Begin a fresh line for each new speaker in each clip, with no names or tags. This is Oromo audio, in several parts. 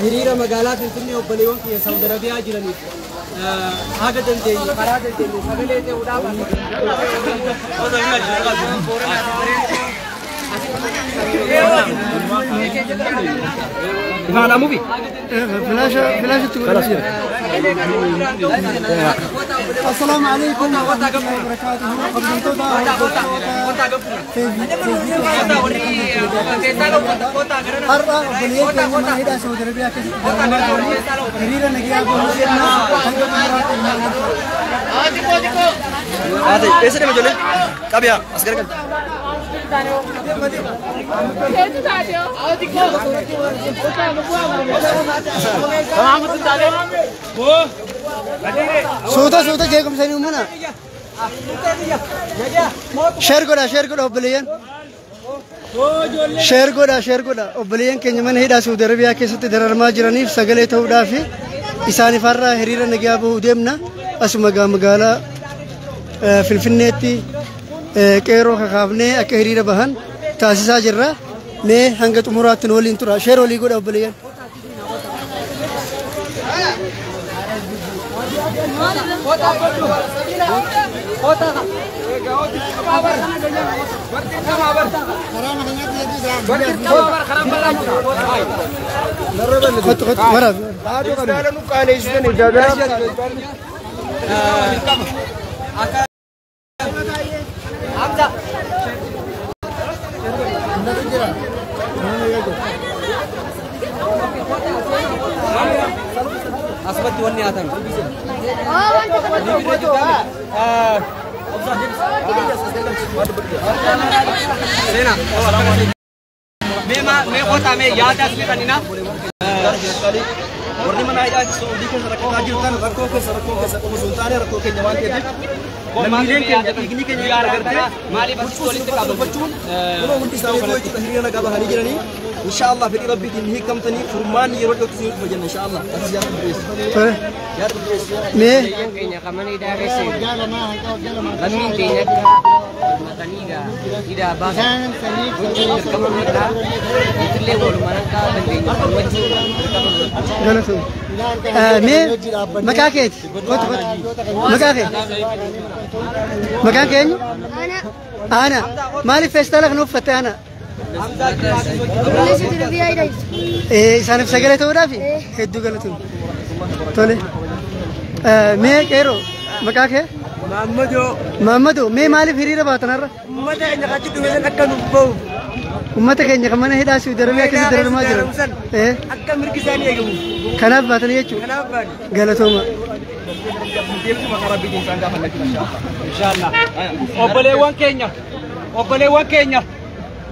Hiriira magaalaa Finfinnee obboleewwan kiyya Saawud Arabiyaa jiraniif haga dandeenye karaa dandeenye sagalee ta'uudhaaf
السلام عليكم ورحمة الله وبركاته. Har'a obboleeyyan keenya mana hidhaa Saawud Arabiyaa keessatti hiriira nagayaa goonee hanga xumuraatti
Eessa deema ijoolleen? Qabiyaa as garagalchi.
Suuta suuta jeequmsanii uumana. Share godhaa share godhaa obboleeyyan. Share godhaa share godhaa obboleeyyan keenya mana hidhaa Saawud Arabiyaa keessatti dararamaa jiraniif sagalee ta'uudhaaf isaaniif har'a hiriira nagayaa bahuu deemna. Asuma magaalaa Finfinneetti qeerroo kakaafnee akka hiriira bahan taasisaa jirra. Mee hanga xumuraatti nu waliin tura. Share walii godha obboleeyyan. Kottu kottu waraab.
Asumatti wanni haa ta'u. Seenaa. Mee qotaa mee yaada asii kanina.
Warri mana hidhaa Saa'udii keessa rakkataa jirtan rakkoo keessa qofa osoo hin taane rakkoo keenya waan ta'eef lammiileen keenya dhiigni keenya yoo argarte
Maaliif asitti walitti
qabachuun kunoo hundi isaanii jechuudha hiriira nagaa bahanii jiranii inshaallah fedhii rabbiitiin hiikamtanii furmaanni yeroo dhiyootti isin dhufa jenna inshaallah atis yaada qopheessu. Yaada qopheessu.
Mee
keenya kan mana hidhaa keessa lammiin keenya matanii hidhaa baasan dirqama nurraa nutillee walumaan akka dandeenyu falmachuu dirqama nurraa.
Galatoom. Mee maqaa keeti? Kottu kottu. Maqaa kee? Maqaan kee eenyu? Ana. Maaliif feestaala kana uffatte Ana? Isaaniif sagalee ta'uudhaaf hedduu galatoom. Tole. Mee qeerroo maqaa kee?
Maammadoo.
Maammadoo mee maaliif hiriira baatan har'a?
Uummata keenya kan dhume san akka nuuf bahu.
Uummata keenya kan mana hidhaa Saawud Arabiyaa keessatti dararamaa jiran.
Akka mirgi isaanii eegamu.
Kanaaf baatanii jechuudha.
Kanaaf baane.
Galatooma.
Inshallah. Obboleewwan keenya. Obboleewwan keenya.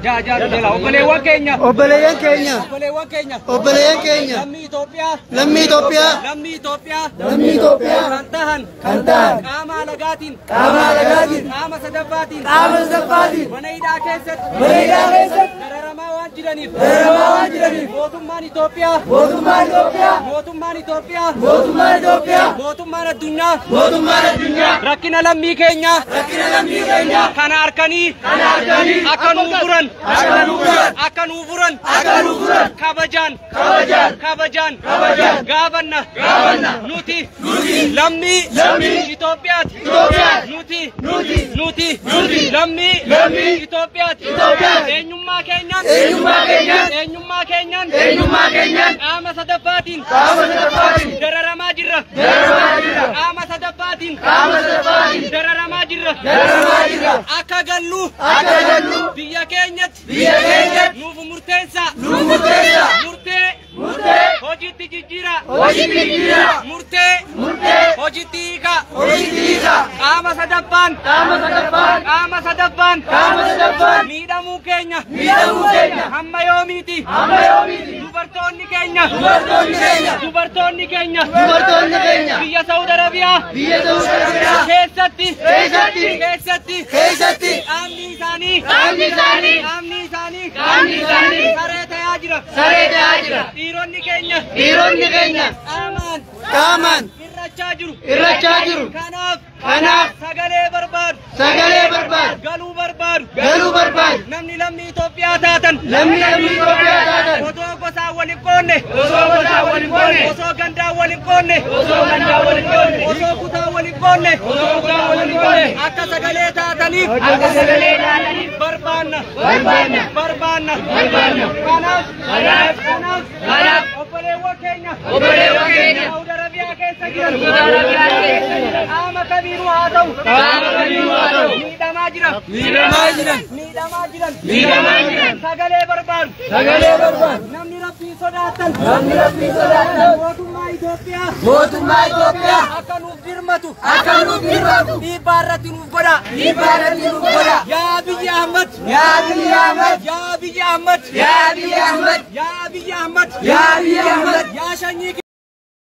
Jaa jaa jala. Obboleewwan keenya.
Obboleeyyan keenya.
Obboleewwan keenya.
Obboleeyyan keenya.
Lammii Itoophiyaa.
Lammii Itoophiyaa.
Lammii Itoophiyaa.
Lammii Itoophiyaa.
Kan tahan.
Kan tahan.
Qaama alagaatiin.
Qaama alagaatiin.
Qaama sadaffaatiin.
Qaama sadaffaatiin.
Mana hidhaa keessatti.
Mana hidhaa keessatti.
Dararamaa waan jiraniif.
Dararamaa waan jiraniif.
Mootummaan Itoophiyaa.
Mootummaan Itoophiyaa.
Mootummaan Itoophiyaa.
Mootummaan Itoophiyaa.
Mootummaan addunyaa.
Mootummaan addunyaa.
Rakkina lammii keenyaa.
Rakkina lammii keenyaa.
Kana harkanii.
Kana harkanii.
Akka nuu furan.
Akka nuu furan.
Akka nuu furan.
Akka nuu furan.
Kabajaan.
Kabajaan.
Kabajaan.
Kabajaan.
Gaafanna.
Gaafanna.
Nuti.
Nuti.
Lammii.
Lammii.
Itoophiyaati.
Itoophiyaati.
Nuti.
Nuti.
Nuti.
Nuti.
Lammii.
Lammii.
Itoophiyaati.
Itoophiyaati.
Eenyummaa keenyaan.
Eenyummaa keenyaan.
Eenyummaa keenyaan.
Eenyummaa keenyaan.
Qaama sadaffaatiin.
Qaama sadaffaatiin.
Dararamaa jirra.
Dararamaa jirra.
Qaama sadaffaatiin.
Qaama sadaffaatiin.
Dararamaa jirra.
Dararamaa jirra.
Akka gallu.
Akka gallu.
Biyya keenyatti.
Biyya keenyatti.
Nuuf murteessaa.
Nuuf murteessaa.
Murtee.
Murtee.
Hojiitti jijjiiraa.
Hojiitti jijjiiraa.
Murtee.
Murtee.
Hojiitti hiikaa.
Hojiitti hiikaa.
Qaama sadaffaan.
Qaama sadaffaan.
Qaama sadaffaan.
Qaama sadaffaan.
Miidhamuu keenya.
Miidhamuu keenya.
Hamma yoomiiti.
Hamma yoomiiti.
Dubartoonni keenya.
Dubartoonni keenya.
Dubartoonni keenya.
Dubartoonni keenya.
Biyya Saawud Arabiyaa.
Biyya Saawud Arabiyaa.
Keessatti.
Keessatti.
Keessatti.
Keessatti.
Qaamni isaanii.
Qaamni isaanii.
Qaamni isaanii.
Qaamni isaanii.
Saree ta'aa jira.
Saree ta'aa jira.
Dhiironni keenya.
Dhiironni keenya.
Qaamaan.
Qaamaan.
Irrachaa jiru.
Irrachaa jiru.
Kanaaf.
Kanaaf.
Sagalee barbaadu.
Sagalee barbaadu.
Galuu barbaadu.
Galuu barbaadu.
Namni lammii Itoophiyaa taatan.
Namni lammii Itoophiyaa taatan.
Otoo gosaan wal hin qoodne.
Osoo gosaan
qoonne. Osoo gandaa wal hin qoonne. Osoo gandaa wal hin qoonne. Osoo kutaa wal hin qoonne. Osoo kutaa wal hin qoonne. Akka sagalee taataniif. Akka sagalee taataniif. Barbaanna. Barbaanna. Barbaanna. Barbaanna. Kanaaf. Kanaaf. Kanaaf. Kanaaf. Obboleewwan keenya. Obboleewwan keenya. Saudi Arabiyaa keessa jiran. Saudi Arabiyaa keessa jiran. Qaama kamiinuu haa ta'u. Qaama kamiinuu haa ta'u. Miidhamaa jiran. Miidhamaa jiran. Miidhamaa jiran. Miidhamaa jiran. Sagalee barbaadu. Sagalee barbaadu. Namni Rabbii sodaatan. Namni Rabbii sodaatan. Mootummaa Itoophiyaa. Mootummaa Itoophiyaa. Akka nuuf dirmatu. Akka nuuf dirmatu. Dhiibbaa irratti nuuf godha. Dhiibbaa irratti nuuf godha. Yaa Abiyyi Ahmad. Yaa Abiyyi Ahmad. Yaa Abiyyi Ahmad. Yaa Abiyyi Ahmad. Yaa Abiyyi Ahmad. Yaa Abiyyi Ahmad. Yaa sanyii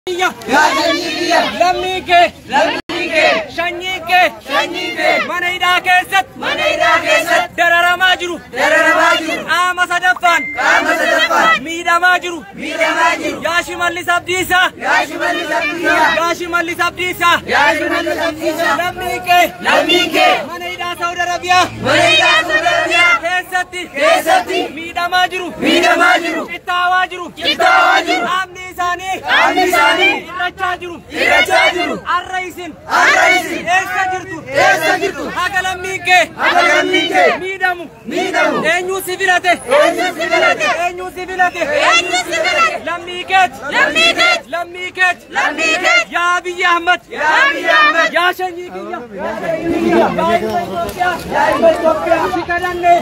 kiyya. Yaa sanyii kiyya. Lammii kee. Lammii kee. Sanyii kee. Sanyii kee. Mana hidhaa keessatti. Mana hidhaa keessatti. Dararamaa jiru. Dararamaa jiru. Qaama sadaffaan. Qaama sadaffaan. Miidhamaa jiru. Miidhamaa jiru. Yaa Shimallis Abdiisaa. Yaa Shimallis Abdiisaa. Yaa Shimallis Abdiisaa. Yaa Shimallis Abdiisaa. Lammii kee. Lammii kee. Mana hidhaa Saudi Arabiyaa. Mana hidhaa Saudi Arabiyaa. Keessatti. Keessatti. Miidhamaa jiru. Miidhamaa jiru. Qittaawaa jiru. Qittaawaa jiru. Qaamni isaanii. Qaamni isaanii. Hir'achaa jiru. Hir'achaa jiru. Arra isin. Arra isin. Eessa jirtu? Eessa jirtu? Haga lammiin kee. Haga lammiin kee. Miidhamu. Miidhamu. Eenyu si filate? Eenyu si filate? Eenyu si filate? Eenyu si filate? Lammii keeti. Lammii keeti. Lammii keeti. Lammii keeti. Yaa Abiyyi Ahmad. Yaa Abiyyi Ahmad. Yaa sanyii kiyya. Yaa sanyii kiyya. Yaa ilma Itoophiyaa. Yaa ilma Itoophiyaa. Si kadhanne.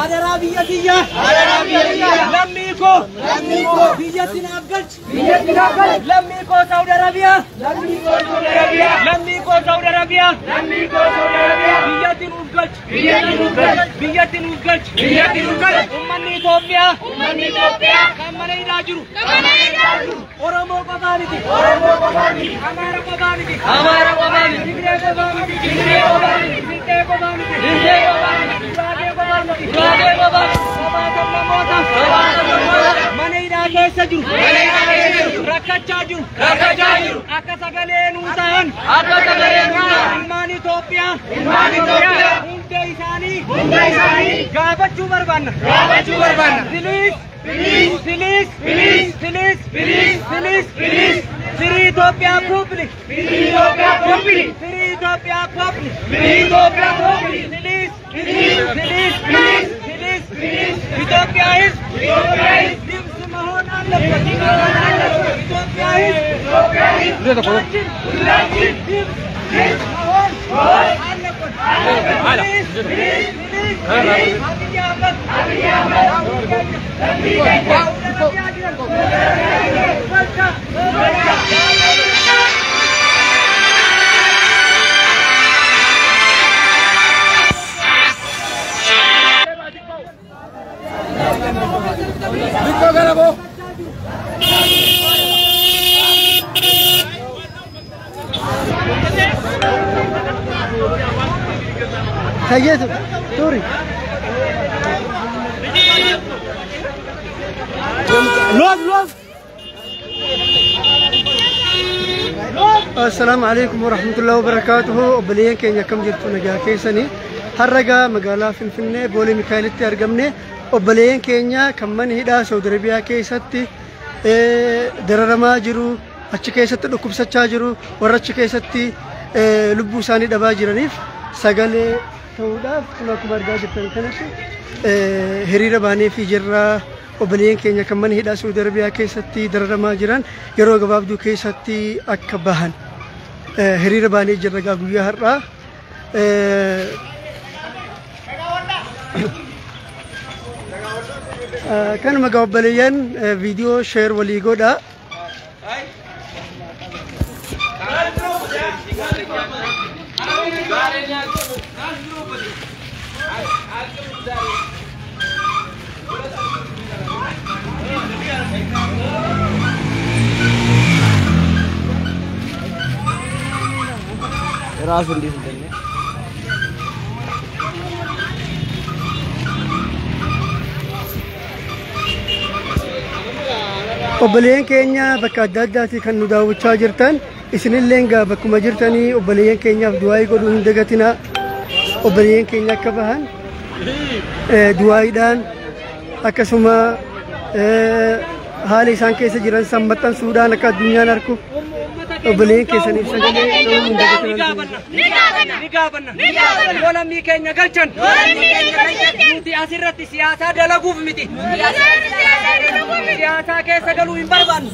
Adaraa biyya kiyya. Adaraa biyya kiyya. Lammii koo. Lammii koo. Biyyatti naaf galchi. Biyyatti naaf galchi. Lammii koo Saudi Arabiyaa. Lammii koo Saudi Arabiyaa. Lammii koo Saudi Arabiyaa. Lammii koo Saudi Arabiyaa. Biyyatti nuuf galchi. Biyyatti nuuf galchi. Biyyatti nuuf galchi. Biyyatti nuuf galchi. Uummanni Itoophiyaa. Uummanni Itoophiyaa. Kan mana hidhaa jiru. Kan mana hidhaa jiru. Oromoo qofaa miti. Oromoo qofaa miti. Amaara qofaa miti. Amaara qofaa miti. Tigree qofaa miti. Tigree qofaa miti. Silxee qofaa miti. Silxee qofaa miti. Guraagee qofaa miti. Guraagee qofaa miti. Sabaa sablammoota. Sabaa sablammoota. Mana hidhaa keessa jiru. Mana hidhaa keessa jiru. Rakkachaa jiru. Rakkachaa jiru. Akka sagalee nuu ta'an. Akka sagalee nuu ta'an. Ilmaan Itoophiyaa. Ilmaan Itoophiyaa. Hunda isaanii. Hunda isaanii. Gaafachuu barbaanna. Gaafachuu barbaanna. Please. Please. Please. Please. Please. Please. Please. Please. Free Ethiopia public. Free Ethiopia public. Free Ethiopia public. Free Ethiopia public. Please. Please. Please. Please. Please. Please. Ethiopia is. Ethiopia is. ድምፅ መሆን አለበት። ኢትዮጵያ ሕዝብ ኢትዮጵያ ሕዝብ ሁላችን ሁላችን ድምፅ ድምፅ መሆን አለበት። Please please please አብይ አህመድ አብይ አህመድ ሳውዲ አረቢያ ጅረን በልቻ
Hayyeetu turi. Loof loof. Assalaamu alaikum warahmatullahi wabarakatuhu. Obboleeyyan keenya akkam jirtu nagaa keessanii. Har'a magaalaa Finfinnee Boolee Mikaa'elitti argamne obboleeyyan keenya kan mana hidhaa Saudi Arabiyaa keessatti dararamaa jiru, achi keessatti dhukkubsachaa jiru, warra achi keessatti lubbuu isaanii dhabaa jiraniif sagalee ta'uudhaaf kun akkuma argaa jirtan kanatti hiriira baanee fi jirra. Obboleeyyan keenya kan mana hidhaa Saudi Arabiyaa keessatti dararamaa jiran yeroo gabaabduu keessatti akka bahan hiriira baanee jirra gaa guyyaa har'aa. Kanuma gaa obboleeyyan viidiyoo share walii godhaa.
ራሱ እንዴት እንደሚያ
Obboleeyyan keenya bakka adda addaatii kan nu daawwachaa jirtan isinillee gaa bakkuma jirtanii obboleeyyan keenyaaf du'aayii godhuu hin dagatinaa. Obboleeyyan keenya akka bahan du'aayiidhaan akkasuma Haala isaan keessa jiran san maxxansuudhaan akka addunyaan arku obboleeyyan keessaniif sagalee ta'uu hin dagatinaa.
Ni gaafanna. Yoo lammii keenya galchan. Nuti asirratti siyaasaa dalaguuf miti. Siyaasaa keessa galuu hin barbaannu.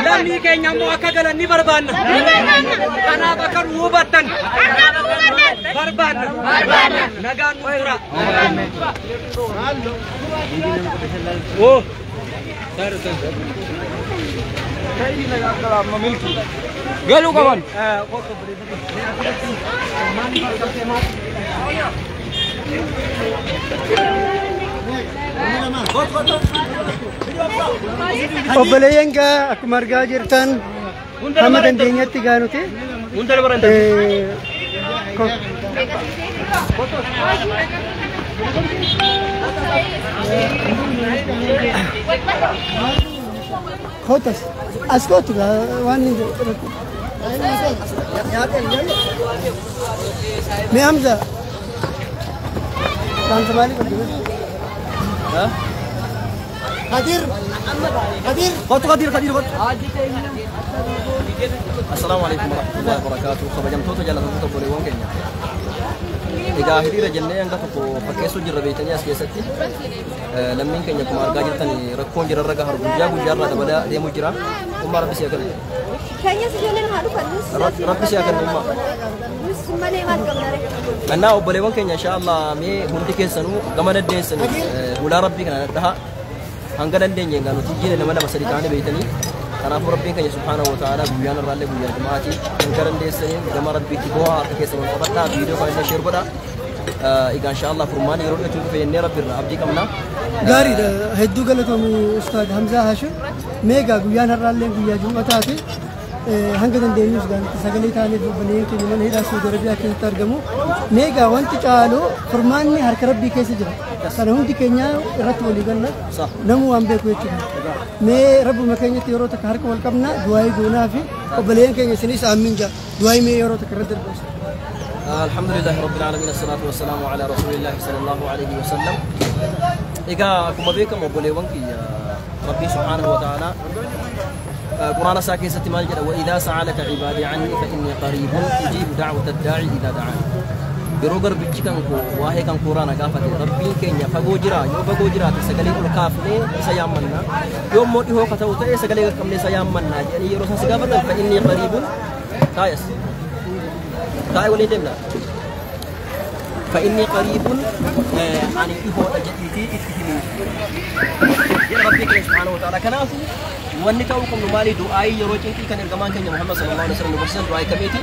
Lammii keenya immoo akka galan ni barbaanna. Kanaaf akka nu hubattan barbaanna. Nagaan nu tura. Oh.
Galuu qaban.
Obboleeyyan gaa akkuma argaa jirtan hamma dandeenyetti gaa nuti Kotas as kootu gaa waan inni jedhu. Mee Hamza dhaamsa maalii qabdu?
Qadir Qadir
Kottu Qadir Qadir kottu.
Assalaamu alaikum warahmatullahi wabarakatuh. Kabajamtoota jaallatamtoota obboleewwan keenya. Egaa hiriira jennee hanga tokko fakkeessuu jirra beektanii as keessatti. Lammiin keenya akkuma argaa jirtan rakkoon jirarra gaharu guyyaa guyyaarraa dabalaa deemuu jira. Ummaa rabbi si'a kennu.
Keenyas ijoolleen haa dhufan.
Rabbi si'a kennu ummaa.
Nus malee maal qabna ree?
Kannaa obboleewwan keenya insha Allah mee hundi keessanuu gama dandeessanii hulaa rabbii kana dhaha hanga dandeenye egaa nuti jiine nama lama sadi ta'anii beektanii. Kanaafuu rabbiin keenya subhaanahu wa ta'ala guyyaan irraallee guyyaa jumaatii hanga dandeessanii gama rabbiitti bu'aa harka keessan ol qabadhaa viidiyoo kana illee sheer godhaa. Egaa insha Allah furmaanni yeroo dhiyootti dhufe jennee rabbi irraa abdii qabna.
Gaariidha. Hedduu galatoomi Ustaad Hamzaa Hashim. Meegaa guyyaan har'aallee guyyaa jum'a taate hanga dandeenyus gaa nuti sagalee taaneef obboleeyyan keenya mana hidhaa Saudi Arabiyaa keessatti argamu. Meegaa wanti caalu furmaanni harka rabbii keessa jira. Kana hundi keenya irratti walii galla. Namuu waan beeku jechuudha. Mee rabbuma keenyatti yeroo takka harka wal qabna du'aayii goonaa fi obboleeyyan keenya isinis aamiin jaa. Du'aayii mee yeroo takka irratti darbeessa.
الحمد لله رب العالمين الصلاة والسلام على رسول الله صلى الله عليه وسلم. إذا كما بكم وبليوان كي ربي سبحانه وتعالى قرآن ساكي ستمال جدا وإذا سألك عبادي عني فإني قريب أجيب دعوة الداعي إذا دعاني. Yeroo garbichi kan koo waa'ee kan kooraa na gaafate rabbiin keenya fagoo jira yoo fagoo jiraate sagalee ol kaafnee isa yaammanna yoo immoo dhihoo ka ta'u ta'e sagalee qaqqabnee isa yaammannaa jedhanii yeroo isaan si gaafatan fa'inni qariibun taa'es taa'e waliin deemna. Fa'inni qariibun ani dhihoodha jedhiitii itti himi jedha rabbii keenya subhaanahu wa ta'ala. Kanaafuu wanni ta'uu qabnu maali du'aayii yeroo cinqii kan ergamaan keenya Muhammad sallallahu alaihi wasallam nu barsiisan du'aayii kamiiti?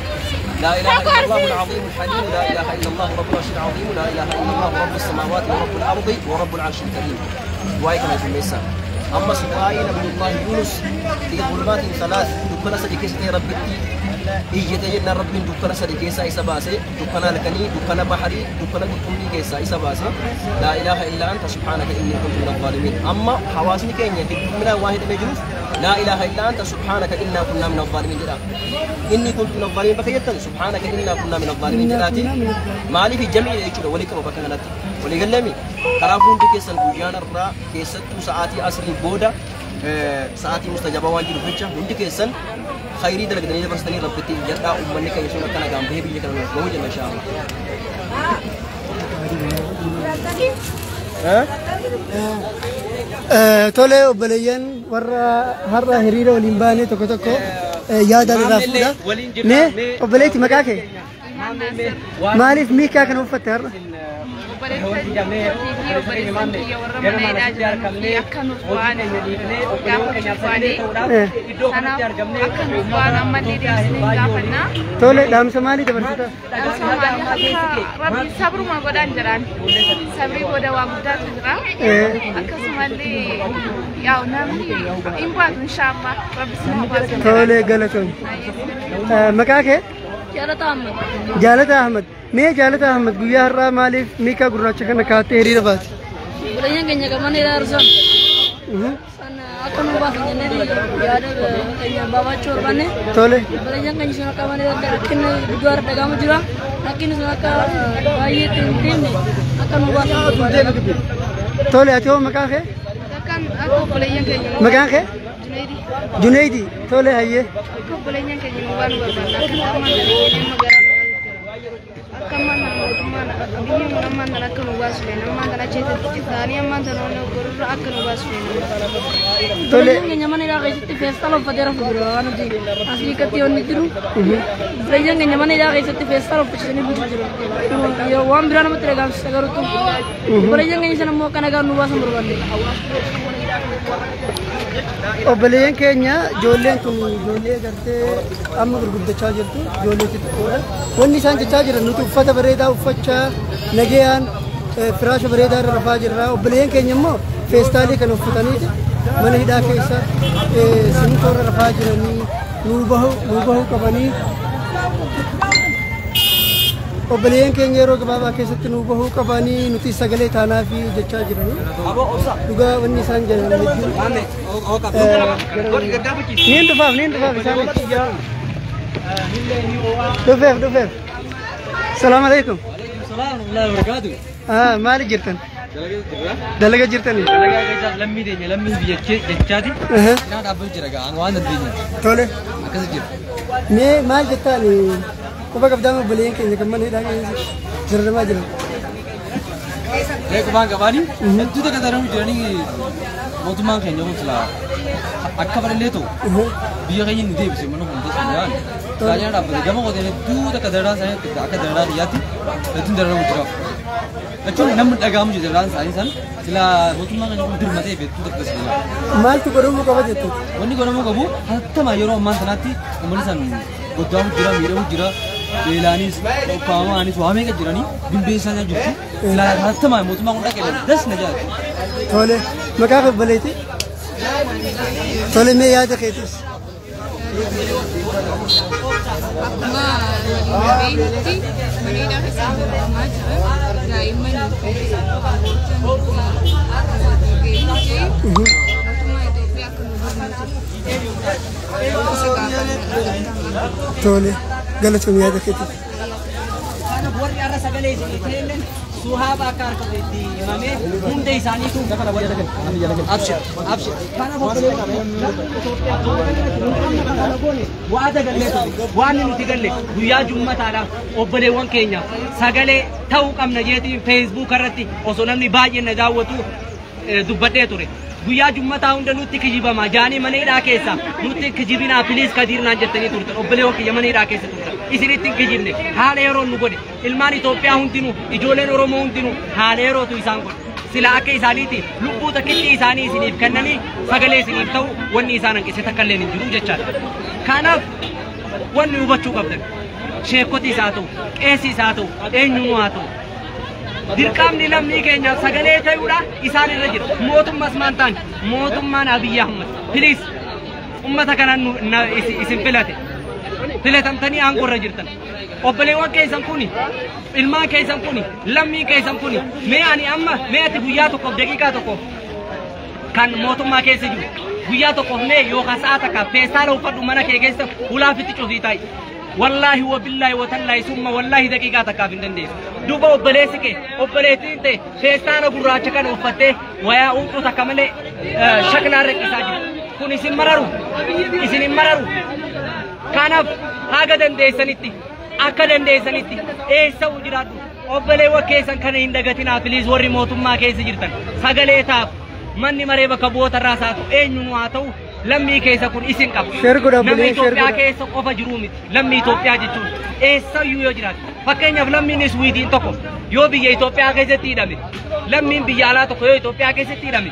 لا إله إلا الله العظيم الحليم لا إله إلا الله رب العرش العظيم لا إله إلا الله رب السماوات ورب الأرض ورب العرش الكريم. دعائك ما يسمى أما دعائي نبي الله يونس في ظلمات ثلاث دكنا سديكيس ربتي إيجت جنا رب دكنا سديكيس إيسا باسي دكنا لكني دكنا بحري دكنا قطمي كيسا إيسا باسي لا إله إلا أنت سبحانك إني كنت من الظالمين. أما حواسني كينيا من واحد مجروف لا إله إلا أنت سبحانك إنا كنا من الظالمين جدا إني كنت من الظالمين بخيرتن سبحانك إنا كنا من الظالمين جداتي مالي في جميع يجوا ولي كم بكناتي ولي قلمي كرافون بكيسن بوجان الرا كيستو ساعتي أصلي بودا ساعتي مستجابة وانجي رفيتشا هندي كيسن خيري درجة دنيا برستني ربتي جدا أمني كيسون كنا قام به بيجي كنا نقول إن شاء الله.
Tole obboleeyyan warra har'a hiriira waliin baane tokko tokko yaada irraa fuudha. Mee obboleetti maqaa kee? Maaliif miikaa kana uffatte har'a? Tole dhaamsa maalii dabarsita?
Rabbi sabruma godhaan jiraan. Sabrii booda waa guddaatu jira. Akkasumallee yaa'u namni hin baatu inshaallah. Rabbi sin haa baasu.
Tole galatoon. Maqaa kee?
Jaalata Ahmad.
Jaalata Ahmad. Mee Jaalata Ahmad guyyaa har'aa maaliif miikaa gurraacha kana kaa'attee hiriira baate?
Obboleeyyan keenya qaban hiriira san akka nu baasan jennee yaada keenya baafachuu barbaanne.
Tole.
Obboleeyyan keenya sun akka mana rakkinni guddaa irra dhagahamu jira. Rakkinni sun akka baay'eetti hin deemne akka nu baasan.
Tole ati hoo maqaa kee?
Akka obboleeyyan keenya nu
Maqaan kee?
Junaidi.
Junaidi. Tole hayyee.
Akka obboleeyyan keenya nu waan barbaanna. Akka ammaan tana ijoolleen magaalaa nu jira. Akka ammaan tana mootummaan biyyi kun ammaan tana akka nu baasu feena. Ammaan tana achi ta'anii ammaan tana onnee gororra akka nu baasu feena.
Tole.
Obboleeyyan keenya mana hidhaa keessatti feestaala uffatee rafu jira waan nuti asii gadi yoonni jiru. Obboleeyyan keenya mana hidhaa keessatti feestaala uffachiisanii bulchu jiru. Waan biraa namatti dhagahamsiisa garuutu. Obboleeyyan keenya sana immoo akka nagaan nu baasan barbaanne.
Obboleeyyan keenya ijoolleen kun ijoollee gartee amma gurguddachaa jirtu ijoollee xixiqqoodha. Wanni isaan jechaa jiran nuti uffata bareedaa uffachaa nagayaan firaasha bareedaa irra rafaa jirra. Obboleeyyan keenya immoo feestaalii kan uffataniiti mana hidhaa keessa simintoo irra rafaa jiranii nuu bahuu qabanii. Obboleeyyan keenya yeroo gabaabaa keessatti nuu bahuu qabanii nuti sagalee taanaa fi jechaa jiranii. Dhugaa wanni isaan jedhan hedduu. Niin dhufaaf isaan. Dhufeef. Salaam alaikum. Maali jirtan? Dalaga jirtani?
Dalagaa keessaas lammii teenya lammii biyya jechaati. Naa dhaabbatu jira gaa waan dandeenye.
Tole.
Akkas jira.
Mee maal jettaani? Quba qabdaa obboleeyyan keenya kan mana hidhaa keessa dararamaa jiran.
Mee qubaan qabaanii hedduu takka daramu jiranii mootummaan keenya kun silaa akka balallee ta'u biyya keenya nu deebise mana hunda sun Tajaajila dhaabbate gama qoteen hedduu takka dararaa isaanii akka dararaa biyyaatti hedduun dararamu jira. Jechuun namni dhaga'amu jira dararaan isaanii san silaa mootummaan keenya kun dirmatee hedduu takka sila.
Maaltu godhamuu qaba jettu?
Wanni godhamuu qabu hatattamaa yeroo ammaan sanaatti uummanni san goddamu jira miidhamu jira. Beelaanis qophaa'amaanis waa meeqa jiranii bimbeessaa jirtu. Silaa hatattamaa mootummaan kun dhaqee das na jaallatu.
Tole maqaa obboleetti? Tole mee yaada keetis?
Akkuma waliin mana hidhaa keessatti dararamaa jiran daa'imman fi mootummaa Itoophiyaa akka nu barbaadu isa gaafanna.
Tole galatoom yaada keetis.
Warri har'a sagalee isinii ta'elleen suhaaba akka harkatu itti himamee hunda isaaniitu abshir abshir. Kanaaf obboleewwan waada gallee waan nuti galle guyyaa jummataadhaaf obboleewwan keenya sagalee ta'uu qabna jeetiin feesbuuk irratti osoo namni baay'een na daawwatu dubbadhee ture. Guyyaa jummataa hunda nutti kijibama jaanii mana hidhaa keessa nutti kijibinaa piliis kadiirnaan jettanii turtan obboleewwan kiyya mana hidhaa keessa turtan isinitti hin kijibne haala yeroon nu godhe ilmaan Itoophiyaa hundinuu ijoolleen Oromoo hundinuu haala yerootu isaan godhe sila akka isaaniiti lubbuu takkitti isaanii isiniif kennanii sagalee isiniif ta'u wanni isaan hanqise takka illee hin jiru jechaadha. Kanaaf wanni hubachuu qabdan sheekoti isaa ta'u qeessi isaa ta'u eenyummaa haa ta'u dirqamni lammii keenyaaf sagalee ta'uudha isaan irra jira. Mootummas maan taane mootummaan Abiyyi Ahmad piliis ummata kanaan isin filate filatamtanii aangoo irra jirtan. Obboleewwan keessan kuni ilmaan keessan kuni lammiin keessan kuni mee ani amma mee ati guyyaa tokkoof daqiiqaa tokkoof kan mootummaa keessa jiru guyyaa tokkoof mee yookaan sa'a takka feestaala uffadhu mana kee keessa hulaafitti cufii taa'i. Wallaahi wa billaahi wa tallaahi summa wallaahi daqiiqaa takkaaf hin dandeessu. Duuba obboleessi kee obboleettiin ta'e feestaala gurraacha kana uffattee wayaa huccuu takka malee shaklaa rakkisaa jiru. Kun isin mararu isin hin mararu. Kanaaf haga dandeessanitti akka dandeessanitti eessa jiraadhu obboleewwan keessan kana hin dagatinaa piliis warri mootummaa keessa jirtan sagalee taaf manni maree bakka bu'oota irraa haa ta'u eenyuun haa ta'u lammii keessa kun isin qaba. Namni Itoophiyaa keessa qofa jiruu miti lammii Itoophiyaa jechuun eessayyuu yoo jiraate fakkeenyaaf lammiin Iswiidiin tokko yoo biyya Itoophiyaa keessatti hidhame lammiin biyya alaa tokko yoo Itoophiyaa keessatti hidhame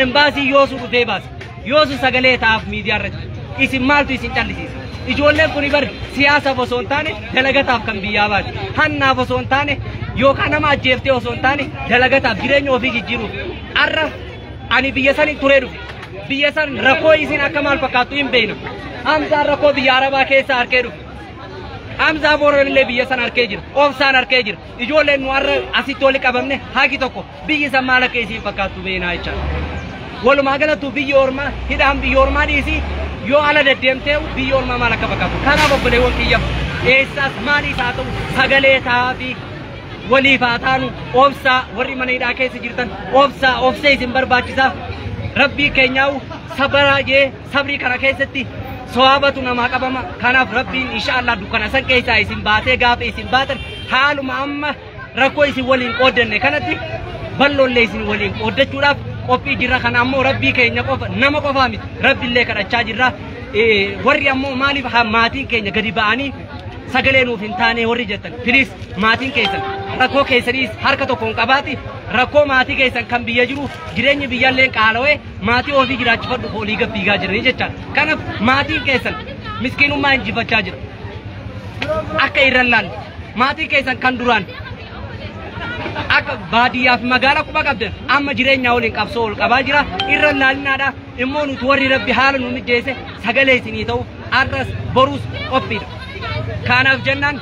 embaasii yoosu dhufee baasa yoosu sagalee ta'aaf miidiyaa irratti isin maaltu isin callisiisa? Ijoolleen kun bar siyaasaaf osoo hin taane dalagataaf kan biyyaa baate hannaaf osoo hin taane yookaan nama ajjeeftee osoo hin taane dalagataaf jireenya ofii jijjiiruuf har'a ani biyya saniin turee dhufe biyya san rakkoo isin akka maal fakkaattu hin beeknu. Hamzaan rakkoo biyya Arabaa keessa harkee dhufe. Hamzaa Booran illee biyya san harkee jira. Obsaan harkee jira. Ijoolleen nu har'a asitti wali qabamne haqi tokko biyyi san maal akka isiin fakkaattu beeknaa jechaadha. Walumaa galattuu biyyi ormaa hidhaan biyya ormaa dhiisii yoo ala deddeemtee biyyi ormaa maal akka fakkaattu. Kanaaf obboleewwan kiyya eessaas maaliis haa ta'u sagalee ta'aa waliif haa taanu obsaa warri mana hidhaa keessa jirtan obsaa obsee isin barbaachisaa. Rabbii keenyaa'u sabaraa jee sabrii kana keessatti sawaabatu namaa qabama. Kanaaf Rabbiin inshaallah dukkana san keessaa isin baasee gaafa isin baatan haaluma amma rakkoo isin waliin qooddanne kanatti bal'oollee isin waliin qooddachuudhaaf qophii jirra. Kana ammoo Rabbii keenya qofa nama qofaa miti Rabbiillee kadhachaa jirra. Warri ammoo maaliif maatiin keenya gadi ba'anii sagalee nuuf hin taane warri jettan piliis maatiin keessan rakkoo keessaniis harka tokkoon qabaati. Rakkoo maatii keessan kan biyya jiru jireenyi biyyaallee qaala'ee maatii ofii jiraachifadhu olii gad fiigaa jiranii jechaadha. Kanaaf maatiin keessan miskiinummaa injifachaa jira. Akka irra laalle maatii keessan kan duraan akka baadiyyaa fi magaalaa quba qabdan amma jireenya waliin qabsoo ol qabaa jira. Irra laalinaadha. Immoo nuti warri Rabbi haala nu mijeesse sagalee isinii ta'uuf arras boruus qophiidha. Kanaaf jennaan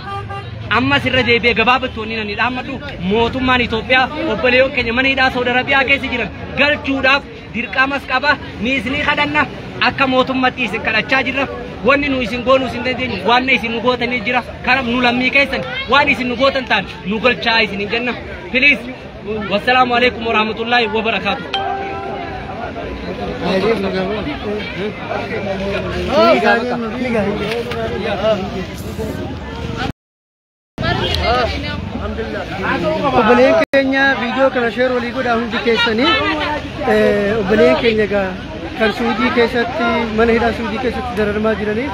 ammas irra deebi'ee gabaabatti wanni dhaammadhu mootummaan Itoophiyaa obboleewwan keenya mana hidhaa Saudi Arabiyaa keessa jiran galchuudhaaf dirqamas qaba. Ni isinii kadhanna akka mootummaatti isin kadhachaa jirra. Wanni nu isin goonuu isin dandeenyu waan isin nu gootanii jira. Kanaaf nu lammii keessan waan isin nu gootan ta'an nu galchaa isin hin jenna. Piliis wassalaamu alaikum warahmatullaahi wabarakaatuh.
Obboleen keenya viidiyoo kana share walii godhaa hundi keessanii. Obboleen keenya egaa kan Suudii keessatti mana hidhaa Suudii keessatti dararamaa jiraniif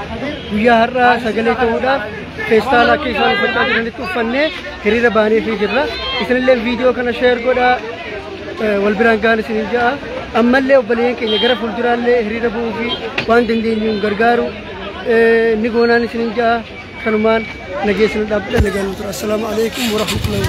guyyaa har'aa sagalee ta'uudhaaf feestaala akka isaan uffachaa jiranitti uffannee hiriira baaneefii jirra. Isinillee viidiyoo kana share godhaa wal biraan gahan isinin ja'a. Ammallee obboleen keenya gara fuulduraallee hiriira bu'uu fi waan dandeenyuun gargaaru ni goonaan isinin ja'a. Kanumaan nageessinu dhaabbadha nagaan tura. Assalaamu alaikum warahmatullahi.